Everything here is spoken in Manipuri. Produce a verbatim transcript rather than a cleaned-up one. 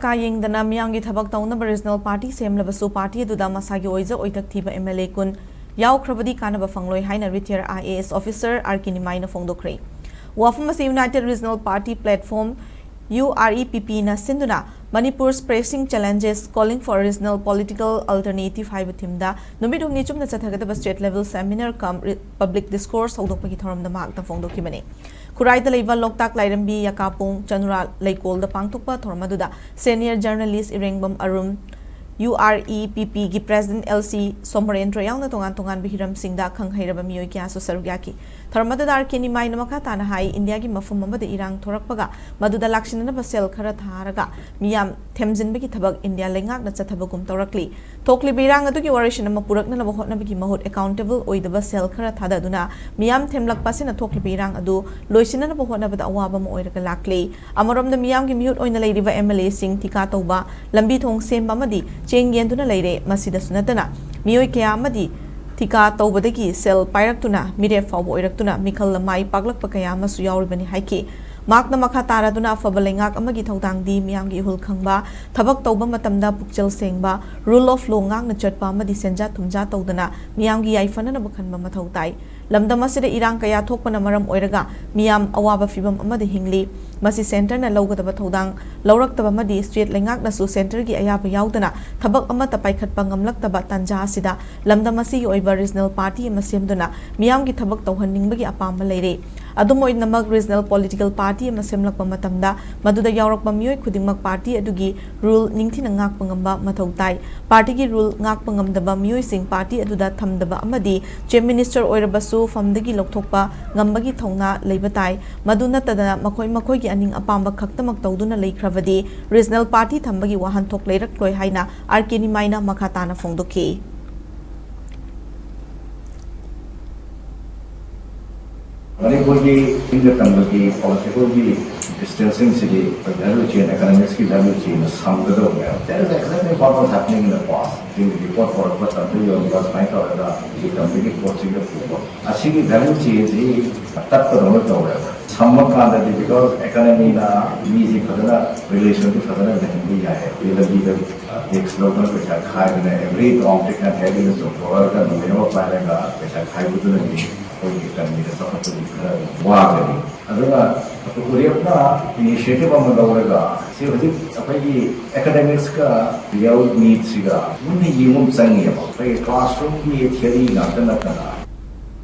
ꯀꯥ ꯌꯦꯡꯗꯅ ꯃꯤꯌꯥꯝꯒꯤ ꯊꯕꯛ ꯇꯧꯅꯕ ꯔꯤꯖꯅꯦꯜ ꯄꯥꯔꯇꯤ ꯁꯦꯝꯂꯕꯁꯨ ꯄꯥꯔꯇꯤ ꯑꯗꯨꯗ ꯃꯁꯥꯒꯤ ꯑꯣꯏꯖ ꯑꯣꯏꯊꯛ ꯊꯤꯕ ꯑꯦꯝ ꯑꯦꯜ ꯑꯦ ꯀꯨꯟ ꯌꯥꯎꯈ꯭ꯔꯕꯗꯤ ꯀꯥꯟꯅꯕ ꯐꯪꯂꯣꯏ ꯍꯥꯏꯅ retired I A S officer R K ꯅꯤꯃꯥꯏꯅ ꯐꯣꯡꯗꯣꯛꯈ꯭ꯔꯦ꯫ ꯋꯥꯐꯝ ꯑꯁꯤ united regional party platform, U R E P ꯄꯤꯅ ꯁꯤꯟꯗꯨꯅ Manipur's Pressing Challenges, Calling for a Regional Political Alternative ꯍꯥꯏꯕ ꯊꯤꯝꯗ ꯅꯨꯃꯤꯠ ꯍꯨꯝꯅꯤ ꯆꯨꯞꯅ ꯆꯠꯊꯒꯗꯕ ꯁ꯭ꯇꯦꯠ ꯂꯦꯚꯦꯜ ꯁꯦꯃꯤꯅꯥꯔ ꯀꯝ ꯔꯤ-, ꯄꯕ꯭ꯂꯤꯛ ꯗꯤꯁꯀꯣꯔꯁ ꯍꯧꯗꯣꯛꯄꯒꯤ ꯊꯧꯔꯝꯗ ꯃꯍꯥꯛꯅ ꯐꯣꯡꯗꯣꯛꯈꯤꯕꯅꯤ꯫ ꯈꯨꯔꯥꯏꯗ ꯂꯩꯕ ꯂꯣꯛꯇꯥꯛ ꯂꯥꯏꯔꯦꯝꯕꯤ ꯌꯥꯀꯥꯄꯨꯡ ꯆꯅꯨꯔꯥ ꯂꯩꯀꯣꯜꯗ ꯄꯥꯡꯊꯣꯛꯄ ꯊꯧꯔꯝ ꯑꯗꯨꯗ senior journalist Irengbam Arun, U R E P ꯄꯤꯒꯤ ꯄ꯭ꯔꯦꯁꯤꯗꯦꯟꯠ ꯑꯦꯜ ꯁꯤ ꯁꯣꯃꯔꯦꯟꯗ꯭ꯔ ꯌꯥꯎꯅ ꯇꯣꯉꯥꯟ ꯇꯣꯉꯥꯟꯕ ꯍꯤꯔꯝꯁꯤꯡꯗ ꯈꯪ ꯍꯩꯔꯕ ꯃꯤꯑꯣꯏ ꯀꯌꯥꯁꯨ ꯁꯔꯨꯛ ꯌꯥꯈꯤ꯫ ꯊꯧꯔꯝ ꯑꯗꯨꯗ ꯑꯥꯔ ꯀꯦ ꯅꯤꯃꯥꯏꯅ ꯃꯈꯥ ꯇꯥꯅ ꯍꯥꯏ, ꯏꯟꯗꯤꯌꯥꯒꯤ ꯃꯐꯝ ꯑꯃꯗ ꯏꯔꯥꯡ ꯊꯣꯔꯛꯄꯒ ꯃꯗꯨꯗ ꯂꯥꯛꯁꯤꯟꯅꯅꯕ ꯁꯦꯜ ꯈꯔ ꯊꯥꯔꯒ ꯃꯤꯌꯥꯝ ꯊꯦꯝꯖꯤꯟꯕꯒꯤ ꯊꯕꯛ ꯏꯟꯗꯤꯌꯥ ꯂꯩꯉꯥꯛꯅ ꯆꯠꯊꯕꯒꯨꯝ ꯇꯧꯔꯛꯂꯤ꯫ ꯊꯣꯛꯂꯤꯕ ꯏꯔꯥꯡ ꯑꯗꯨꯒꯤ ꯋꯥꯔꯣꯏꯁꯤꯟ ꯑꯃ ꯄꯨꯔꯛꯅꯅꯕ ꯍꯣꯠꯅꯕꯒꯤ ꯃꯍꯨꯠ ꯑꯦꯀꯥꯎꯟꯇꯦꯕꯜ ꯑꯣꯏꯗꯕ ꯁꯦꯜ ꯈꯔ ꯊꯥꯗꯗꯨꯅ ꯃꯤꯌꯥꯝ ꯊꯦꯝꯂꯛꯄ ꯑꯁꯤꯅ ꯊꯣꯛꯂꯤꯕ ꯏꯔꯥꯡ ꯑꯗꯨ ꯂꯣꯏꯁꯤꯟꯅꯅꯕ ꯍꯣꯠꯅꯕꯗ ꯑꯋꯥꯕ ꯑꯃ ꯑꯣꯏꯔꯒ ꯂꯥꯛꯂꯤ꯫ ꯑꯃꯔꯣꯝꯗ ꯃꯤꯌꯥꯝꯒꯤ ꯃꯤꯍꯨꯠ ꯑꯣꯏꯅ ꯂꯩꯔꯤꯕ ꯑꯦꯝ ꯑꯦꯜ ꯑꯦꯁꯤꯡ ꯊꯤꯀꯥ ꯇꯧꯕ, ꯂꯝꯕꯤ ꯊꯣꯡ ꯁꯦꯝꯕ ꯑꯃꯗꯤ ꯆꯦꯡ ꯌꯦꯟꯗꯨꯅ ꯂꯩꯔꯦ꯫ ꯃꯁꯤꯗꯁꯨ ꯅꯠꯇꯅ ꯃꯤꯑꯣꯏ ꯀꯌꯥ ꯑꯃꯗꯤ ꯊꯤꯀꯥ ꯇꯧꯕꯗꯒꯤ ꯁꯦꯜ ꯄꯥꯏꯔꯛꯇꯨꯅ ꯃꯤꯔꯦꯞ ꯐꯥꯎꯕ ꯑꯣꯏꯔꯛꯇꯨꯅ ꯃꯤꯈꯜꯗ ꯃꯥꯏ ꯄꯥꯛꯂꯛꯄ ꯀꯌꯥ ꯑꯃꯁꯨ ꯌꯥꯎꯔꯤꯕꯅꯤ ꯍꯥꯏꯈꯤ꯫ ꯃꯍꯥꯛꯅ ꯃꯈꯥ ꯇꯥꯔꯗꯨꯅ ꯑꯐꯕ ꯂꯩꯉꯥꯛ ꯑꯃꯒꯤ ꯊꯧꯗꯥꯡꯗꯤ ꯃꯤꯌꯥꯝꯒꯤ ꯏꯍꯨꯜ ꯈꯪꯕ, ꯊꯕꯛ ꯇꯧꯕ ꯃꯇꯝꯗ ꯄꯨꯛꯆꯦꯜ ꯁꯦꯡꯕ, rule of law ꯉꯥꯛꯅ ꯆꯠꯄ ꯑꯃꯗꯤ ꯁꯦꯟꯖꯥ ꯊꯨꯝꯖꯥ ꯇꯧꯗꯅ ꯃꯤꯌꯥꯝꯒꯤ ꯌꯥꯏꯐꯅꯅꯕ ꯈꯟꯕ ꯃꯊꯧ ꯇꯥꯏ꯫ ꯂꯝꯗꯝ ꯑꯁꯤꯗ ꯏꯔꯥꯡ ꯀꯌꯥ ꯊꯣꯛꯄꯅ ꯃꯔꯝ ꯑꯣꯏꯔꯒ ꯃꯤꯌꯥꯝ ꯑꯋꯥꯕ ꯐꯤꯚꯝ ꯑꯃꯗ ꯍꯤꯡꯂꯤ꯫ ꯃꯁꯤ ꯁꯦꯟꯇꯔꯅ ꯂꯧꯒꯗꯕ ꯊꯧꯗꯥꯡ ꯂꯧꯔꯛꯇꯕ ꯑꯃꯗꯤ ꯁ꯭ꯇꯦꯠ ꯂꯩꯉꯥꯛꯅꯁꯨ ꯁꯦꯟꯇꯔꯒꯤ ꯑꯌꯥꯕ ꯌꯥꯎꯗꯅ ꯊꯕꯛ ꯑꯃꯠꯇ ꯄꯥꯏꯈꯠꯄ ꯉꯝꯂꯛꯇꯕ ꯇꯥꯟꯖꯥ ꯑꯁꯤꯗ ꯂꯝꯗꯝ ꯑꯁꯤꯒꯤ ꯑꯣꯏꯕ ꯔꯤꯖꯅꯦꯜ ꯄꯥꯔꯇꯤ ꯑꯃ ꯁꯦꯝꯗꯨꯅ ꯃꯤꯌꯥꯝꯒꯤ ꯊꯕꯛ ꯇꯧꯍꯟꯅꯤꯡꯕꯒꯤ ꯑꯄꯥꯝꯕ ꯂꯩꯔꯦ꯫ ꯑꯗꯨꯝ ꯑꯣꯏꯅꯃꯛ, ꯔꯤꯖꯅꯦꯜ ꯄꯣꯂꯤꯇꯤꯀꯦꯜ ꯄꯥꯔꯇꯤ ꯑꯃ ꯁꯦꯝꯂꯛꯄ ꯃꯇꯝꯗ ꯃꯗꯨꯗ ꯌꯥꯎꯔꯛꯄ ꯃꯤꯑꯣꯏ ꯈꯨꯗꯤꯡꯃꯛ ꯄꯥꯔꯇꯤ ꯑꯗꯨꯒꯤ ꯔꯨꯜ ꯅꯤꯡꯊꯤꯅ ꯉꯥꯛꯄ ꯉꯝꯕ ꯃꯊꯧ ꯇꯥꯏ꯫ ꯄꯥꯔꯇꯤꯒꯤ ꯔꯨꯜ ꯉꯥꯛꯄ ꯉꯝꯗꯕ ꯃꯤꯑꯣꯏꯁꯤꯡ ꯄꯥꯔꯇꯤ ꯑꯗꯨꯗ ꯊꯝꯗꯕ ꯑꯃꯗꯤ ꯆꯤꯐ ꯃꯤꯅꯤꯁꯇꯔ ꯑꯣꯏꯔꯕꯁꯨ ꯐꯝꯗꯒꯤ ꯂꯧꯊꯣꯛꯄ ꯉꯝꯕꯒꯤ ꯊꯧꯅꯥ ꯂꯩꯕ ꯇꯥꯏ꯫ ꯃꯗꯨ ꯅꯠꯇꯗꯅ ꯃꯈꯣꯏ ꯃꯈꯣꯏꯒꯤ ꯑꯅꯤꯡ ꯑꯄꯥꯝꯕ ꯈꯛꯇꯃꯛ ꯇꯧꯗꯨꯅ ꯂꯩꯈ꯭ꯔꯕꯗꯤ ꯔꯤꯖꯅꯦꯜ ꯄꯥꯔꯇꯤ ꯊꯝꯕꯒꯤ ꯋꯥꯍꯟꯊꯣꯛ ꯂꯩꯔꯛꯂꯣꯏ ꯍꯥꯏꯅ ꯑꯥꯔ ꯀꯦ ꯅꯤꯃꯥꯏꯅ ꯃꯈꯥ ꯇꯥꯅ ꯐꯣꯡꯗꯣꯛꯈꯤ꯫ ꯃꯅꯤꯄꯨꯔꯒꯤ ꯅꯤꯡꯕ ꯇꯝꯕꯒꯤ ꯄꯣꯂꯤꯇꯤꯀꯦꯜꯒꯤ Distancing ꯁꯤꯗꯤ ꯑꯩꯈꯣꯏ value chain, economics ꯀꯤ value chain ꯅ ꯁꯝꯒꯗꯧꯕꯅꯦꯕ꯫ There is exactly what was happening in the past. ꯆꯤꯡꯒꯤ ꯄꯣꯠ ꯄꯨꯔꯛꯄ ꯇꯝꯗ ꯌꯣꯟꯕ ꯁꯨꯃꯥꯏꯅ ꯇꯧꯔꯒ ꯍꯧꯖꯤꯛ ꯇꯝꯗꯒꯤ ꯄꯣꯠꯁꯤꯡꯗ ꯄꯨꯕ, ꯑꯁꯤꯒꯤ value chain ꯁꯤ ꯇꯠꯄꯗꯧꯅ ꯇꯧꯋꯦꯕ꯫ ꯁꯝꯃ ꯀꯥꯟꯗꯗꯤ, because economy ꯅ ꯃꯤꯁꯤ ꯐꯖꯅ, relation ꯁꯤ ꯐꯖꯅ ꯂꯩꯍꯟꯕ ꯌꯥꯏ꯫ ꯑꯗꯩ ꯂꯝꯕꯤꯗ tax ꯂꯧꯗꯅ ꯄꯩꯁꯥ ꯈꯥꯏꯗꯅ, every object and head ꯆꯣꯡꯊꯣꯛꯑꯒ ꯅꯨꯃꯤꯠ ꯑꯃ ꯄꯥꯏꯔꯒ ꯄꯩꯁꯥ ꯈꯥꯏꯕꯗꯨꯅꯗꯤ ꯑꯩꯈꯣꯏꯒꯤ economy ꯗ ꯆꯥꯎꯈꯠꯄꯗꯤ ꯈꯔ ꯋꯥꯒꯅꯤ꯫ ꯑꯗꯨꯅ ꯎꯔꯦꯞꯅ initiative ꯑꯃ ꯂꯧꯔꯒ, ꯁꯤ ꯍꯧꯖꯤꯛ ꯑꯩꯈꯣꯏꯒꯤ economics ꯀ real need ꯁꯤꯒ ꯃꯨꯟꯅ ꯌꯦꯡꯕ ꯑꯃ ꯆꯪꯉꯦꯕ꯫ ꯑꯩꯈꯣꯏꯒꯤ classroom ꯒꯤ theory ꯉꯥꯛꯇ ꯅꯠꯇꯅ,